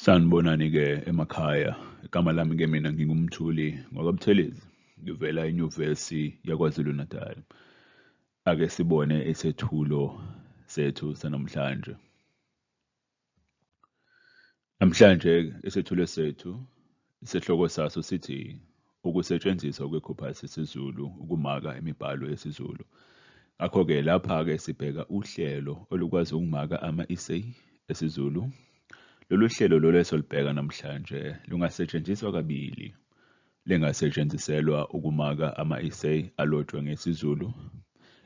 Sanibonani-ke emakhaya. Igama lami-ke mina nginguMthuli ngwakaButhelezi, ngivela eNyuvesi yaKwaZulu Natal. Ake sibone isethulo sethu sanamhlanje. Namhlanje isethulo sethu isihloko saso sithi ukusetshenziswa kwekhophasi yesiZulu ukumaka imibhalo yesiZulu. Ngakho-ke lapha-ke sibheka uhlelo olukwazi ukumaka ama-essay esiZulu. Lolu hlelo lolu esolubheka namhlanje lungasetshenziswa kabili. Lingasetshenziselwa ukumaka ama-essay alotshwe ngesiZulu.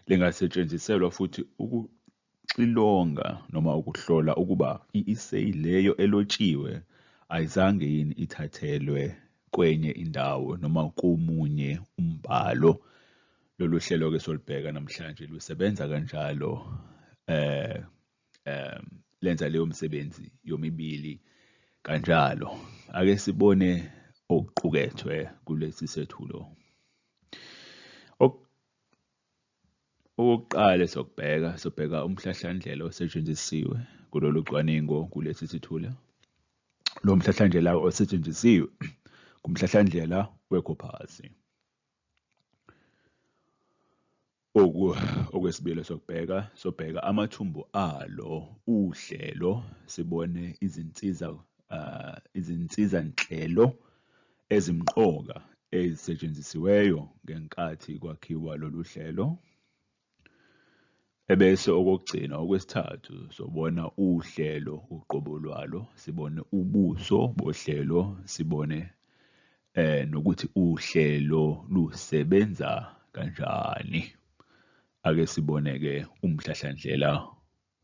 Lingasetshenziselwa futhi ukuxilonga noma ukuhlola ukuba i-essay leyo elotshiwe ayizange yini ithathelwe kwenye indawo noma komunye umbhalo. Lolu hlelo-ke solubheka namhlanje lusebenza kanjalo lenza leyo msebenzi yomibili kanjalo. Ake sibone okuqukethwe kulesi sethulo. Okokuqala esokubheka, sobheka umhlahlandlela osetshenzisiwe kulolu cwaningo kulesi sithulo. Lo mhlahlandlela osetshenzisiwe ngumhlahlandlela wekhophasi. Okwesibili sokubheka, sobheka amathumbu alo uhlelo, sibone izinsiza izinsiza-nhlelo ezimqoka ezisetshenzisiweyo ngenkathi kwakhiwa lolu hlelo. Ebese okokugcina, okwesithathu, sobona uhlelo uqobo lwalo, sibone ubuso bohlelo, sibone nokuthi uhlelo lusebenza kanjani. Ake sibone-ke umhlahlandlela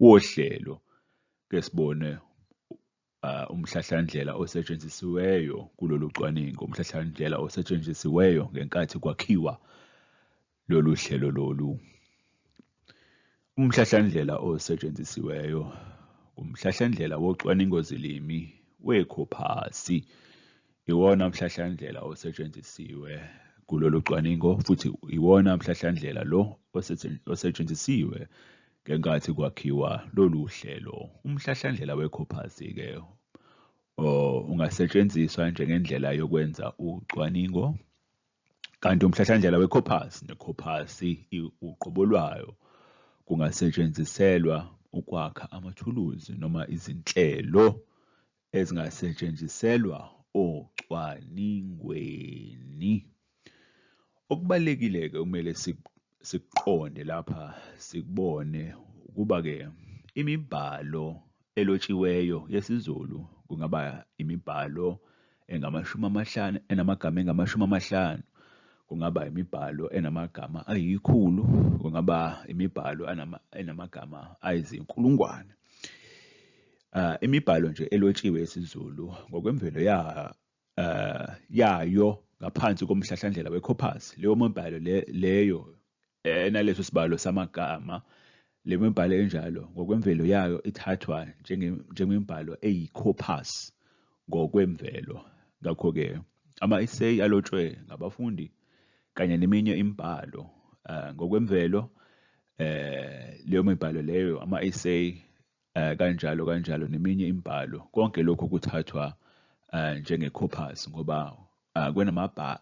wohlelo, ke sibone umhlahlandlela osetshenzisiweyo kulolu cwaningo, umhlahlandlela osetshenzisiweyo ngenkathi kwakhiwa lolu hlelo lolu. Umhlahlandlela osetshenzisiweyo umhlahlandlela wocwaningo zilimi wekhophasi. Iwona mhlahlandlela osetshenzisiwe kulolu cwaningo futhi iwona mhlahlandlela lo osetshenzisiwe ngenkathi kwakhiwa lolu hlelo. Umhlahlandlela wekhophasi-ke ungasetshenziswa njengendlela yokwenza ucwaningo, kanti umhlahlandlela wekhophasi nekhophasi uqobo lwayo kungasetshenziselwa ukwakha amathuluzi noma izinhlelo ezingasetshenziselwa ocwaningweni. Okubalulekile-ke okumele sikuqonde lapha sikubone ukuba-ke imibhalo elotshiweyo yesiZulu kungaba imibhalo engamashumi amahlanu enamagama engamashumi amahlanu, kungaba imibhalo enamagama ayikhulu, kungaba imibhalo enamagama ayizinkulungwane. Imibhalo nje elotshiwe yesiZulu ngokwemvelo yayo ngaphansi komhlahlandlela wekhophasi, leyo mibhalo leyo enaleso sibalo samagama, le mibhalo enjalo ngokwemvelo yayo ithathwa njengemibhalo eyikhophasi ngokwemvelo. Ngakho-ke ama-essay alotshwe ngabafundi kanye neminye imibhalo ngokwemvelo leyo mibhalo leyo ama-essay kanjalo kanjalo neminye imibhalo, konke lokhu kuthathwa njengekhophasi ngoba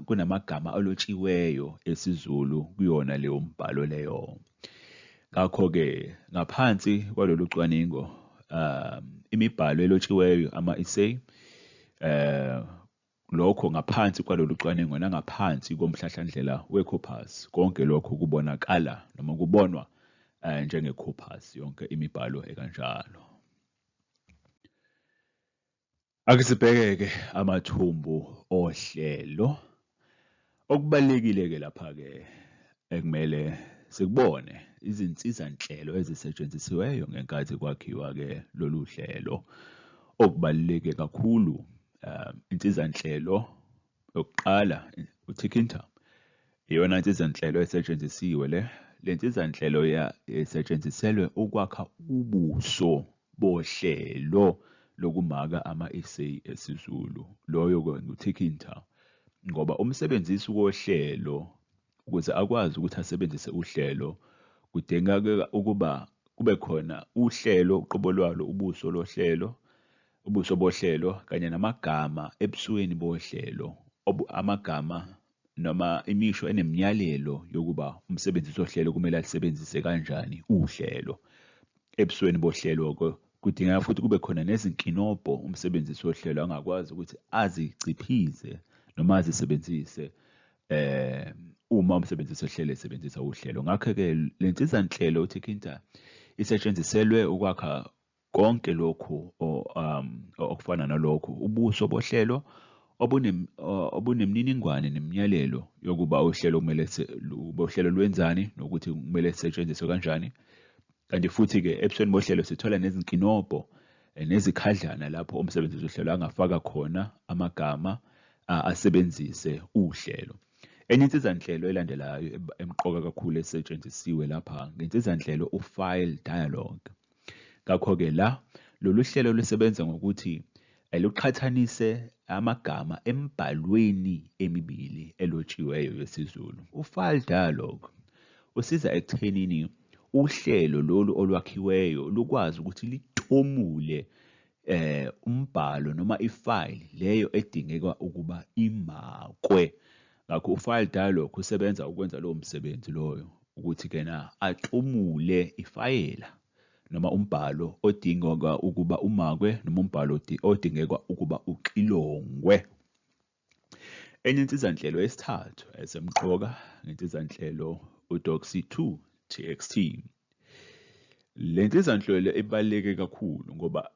kunamagama alotshiweyo esiZulu kuyona leyo mbhalo leyo. Ngakho-ke ngaphansi kwalolu cwaningo imibhalo elotshiweyo ama-essay lokho ngaphansi kwalolu cwaningo nangaphansi komhlahlandlela wekhophasi, konke lokho kubonakala noma kubonwa njengekhophasi yonke imibhalo ekanjalo. Ake sibheke-ke amathumbu ohlelo. Okubalulekile-ke lapha-ke ekumele sikubone izinsiza-nhlelo ezisetshenzisiweyo ngenkathi kwakhiwa-ke lolu hlelo. Okubaluleke kakhulu insiza-nhlelo yokuqala uThinkinter iyona nsiza-nhlelo esetshenzisiwe le. Le nsiza-nhlelo isetshenziselwe ukwakha ubuso bohlelo lokumaka ama-essay esiZulu. Loyo-ke nguThinkinter ngoba umsebenzisi wohlelo ukuze akwazi ukuthi asebenzise uhlelo kudingeka ukuba kube khona uhlelo uqobo lwalo ubuso lohlelo. Ubuso bohlelo kanye namagama ebusweni bohlelo, amagama noma imisho enemiyalelo yokuba umsebenzisi wohlelo kumele alisebenzise kanjani uhlelo. Ebusweni bohlelo-ke kudingeka futhi kube khona nezinkinobho umsebenzisi wohlelo angakwazi ukuthi aziciphize noma azisebenzise uma umsebenzisi wohlelo esebenzisa uhlelo. Ngakho-ke le nsizanhlelo uThinkinter isetshenziselwe ukwakha konke lokhu okufana nalokhu, ubuso bohlelo obunemininingwane nemiyalelo yokuba uhlelo kumele uhlelo lwenzani nokuthi kumele sisetshenziswe kanjani. Kanti futhi-ke ebusweni bohlelo sithola nezinkinobho nezikhadlana lapho umsebenzisi wohlelo angafaka khona amagama asebenzise uhlelo. Enye insizanhlelo elandelayo emqoka kakhulu esetshenzisiwe lapha ngensizanhlelo u-file dialog. Ngakho-ke la lolu hlelo lusebenza ngokuthi luqhathanise amagama emibhalweni emibili elotshiweyo yesiZulu. U-file dialog usiza ekuthenini uhlelo lolu olwakhiweyo lukwazi ukuthi litomule umbhalo noma ifayili leyo edingeka ukuba imakwe. Ngakho u-file dialog usebenza ukwenza lowo msebenzi loyo, ukuthi kena atomule ifayela noma umbhalo odingeka ukuba umakwe noma umbhalo odingeka ukuba uxilongwe. Enye insizanhlelo yesithathu esemqoka ngensizanhlelo uDoxy2 TXT. Le nsizanhlelo ibaluleke kakhulu ngoba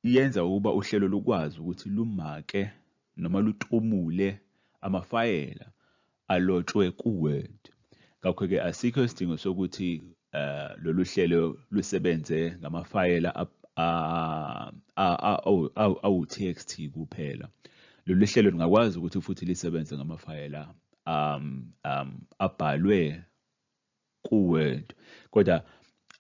iyenza ukuba uhlelo lukwazi ukuthi lumake noma lutomule amafayela alotshwe ku-Word. Ngakho-ke asikho isidingo sokuthi lolu hlelo lusebenze ngamafayela awu-TXT kuphela. Lolu hlelo lungakwazi ukuthi futhi lisebenze ngamafayela abhalwe ku-Word, kodwa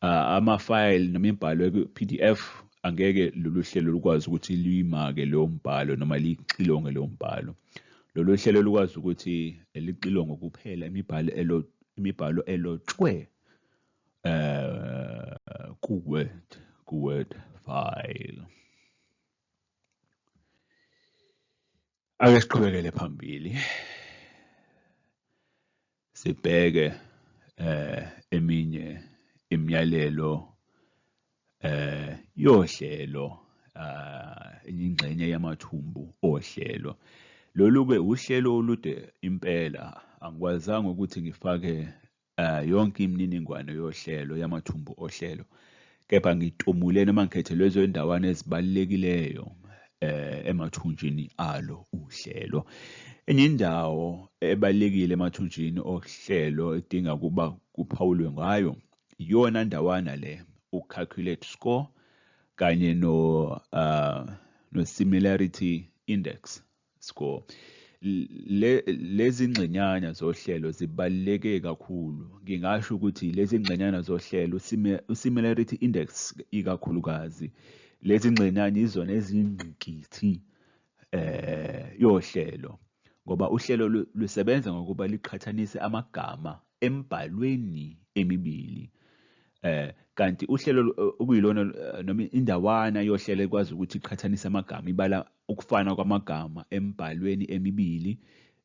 amafayili noma imibhalo ku-PDF angeke lolu hlelo lukwazi ukuthi luyimake leyo mbhalo noma liyixilonge leyo mbhalo. Lolu hlelo lukwazi ukuthi lixilonge kuphela imibhalo elotshwe ku-Word file. Ake siqhubekele phambili sibheke eminye imiyalelo yohlelo, enye ingxenye yamathumbu ohlelo. Lolu-ke uhlelo olude impela, angikwazanga ukuthi ngifake yonke imininingwane yohlelo yamathumbu ohlelo, kepha ngitomule noma ngikhethe lezo ndawana ezibalulekileyo emathunjini alo uhlelo. Enye indawo ebalulekile emathunjini ohlelo edinga ukuba kuphawulwe ngayo iyona ndawana le u-calculate score kanye no-similarity index score. Lezi ngxenyana zohlelo zibaluleke kakhulu. Ngingasho ukuthi lezi ngxenyana zohlelo u-similarity index ikakhulukazi, lezi ngxenyana izona eziyingqikithi yohlelo, ngoba uhlelo lusebenza ngokuba liqhathanise amagama emibhalweni emibili. Kanti uhlelo okuyilona noma indawana yohlelo ekwazi ukuthi iqhathanise amagama, ibala ukufana kwamagama emibhalweni emibili,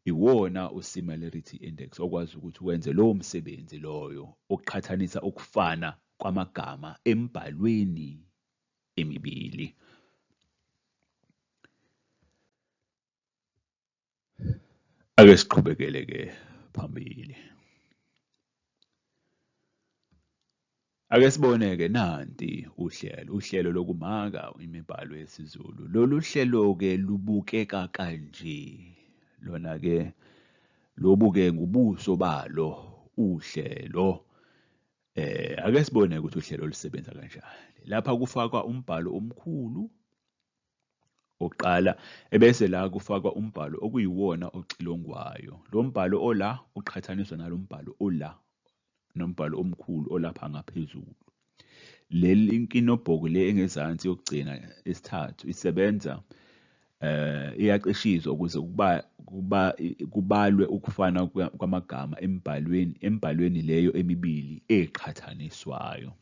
iwona u-similarity index okwazi ukuthi wenze lowo msebenzi loyo ukuqhathanisa ukufana kwamagama emibhalweni emibili. Ake siqhubekele-ke phambili. Ake sibone-ke nanti uhlelo, uhlelo lokumaka imibhalo yesiZulu. Lolu hlelo-ke lubukeka kanje. Lona-ke lobu-ke ngubuso balo uhlelo. Ake sibone ukuthi uhlelo lusebenza kanjani. Lapha kufakwa umbhalo omkhulu oqala, ebese la kufakwa umbhalo okuyiwona oxilongwayo. Lo mbhalo ola uqhathaniswa nalo mbhalo ola, nombhalo omkhulu olapha ngaphezulu. Leli nkinobhoko le engezansi yokugcina isithathu isebenza iyacishizwa ukuze kubalwe ukufana kwamagama emibhalweni leyo emibili eqhathaniswayo.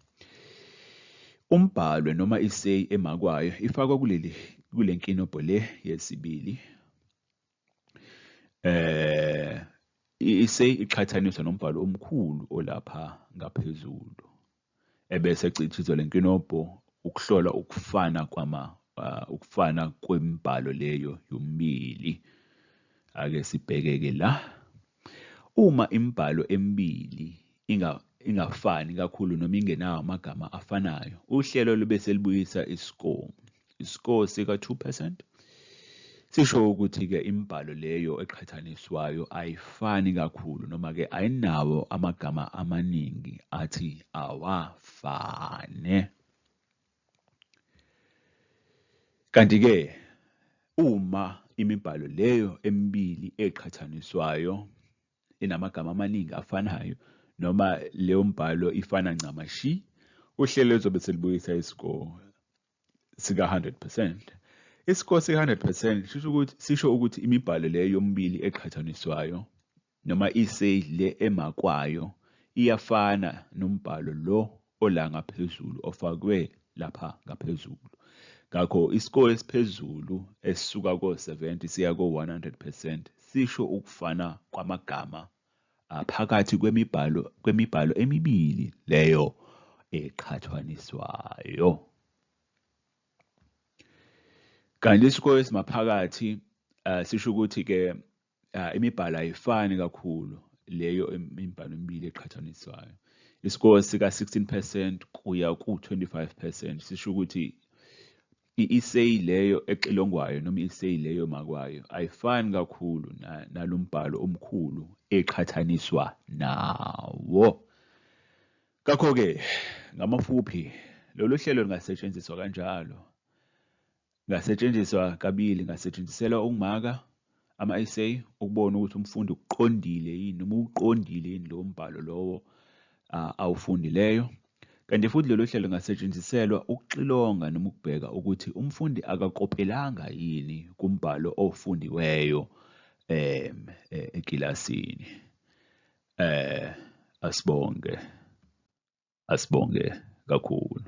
Umbhalo noma iseyi emakwayo ifakwa kuleli kule nkinobho le yesibili. Eh iseyi iqhathaniswa nombhalo omkhulu olapha ngaphezulu. Ebese ecithizwa le nkinobho ukuhlola ukufana kwama ukufana kwemibhalo leyo yomibili. Ake sibheke-ke la. Uma imibhalo emibili ingafani kakhulu noma ingenawo amagama afanayo, uhlelo lube selibuyisa iscore. Iscore sika-2 percent sisho ukuthi-ke imibhalo leyo eqhathaniswayo ayifani kakhulu noma-ke ayinawo amagama amaningi athi awafane. Kanti-ke uma imibhalo leyo emibili eqhathaniswayo inamagama amaningi afanayo noma leyo mbhalo ifana ncamashi, uhlelo luzobe selubuyisa iscore sika-100 percent. Iscore sika-100 percent sisho ukuthi sisho ukuthi imibhalo leyo yomibili eqhathaniswayo noma iseyi le emakwayo iyafana nombhalo lo ola ngaphezulu ofakwe lapha ngaphezulu. Ngakho iscore esiphezulu esisuka ko-70 siya ko-100 percent sisho ukufana kwamagama phakathi kwemibhalo kwemibhalo emibili leyo eqhathaniswayo. Kanti iscore esimaphakathi sisho ukuthi-ke imibhalo ayifani kakhulu leyo imibhalo emibili eqhathaniswayo. Iscore sika-16 percent kuya ku-25 percent sisho ukuthi i-essay leyo exilongwayo noma i-essay leyo makwayo ayifani kakhulu nalo mbhalo omkhulu eqhathaniswa nawo. Ngakho-ke ngamafuphi lolu hlelo lungasetshenziswa kanjalo. Ngasetshenziswa kabili, ngasetshenziselwa ukumaka ama-essay ukubona ukuthi umfundi ukuqondile yini noma uwuqondile yini lowo mbhalo lowo awufundileyo. Kanti futhi lolu hlelo lungasetshenziselwa ukuxilonga noma ukubheka ukuthi umfundi akakopelanga yini kumbhalo ofundiweyo ekilasini. Asibonge, asibonge kakhulu.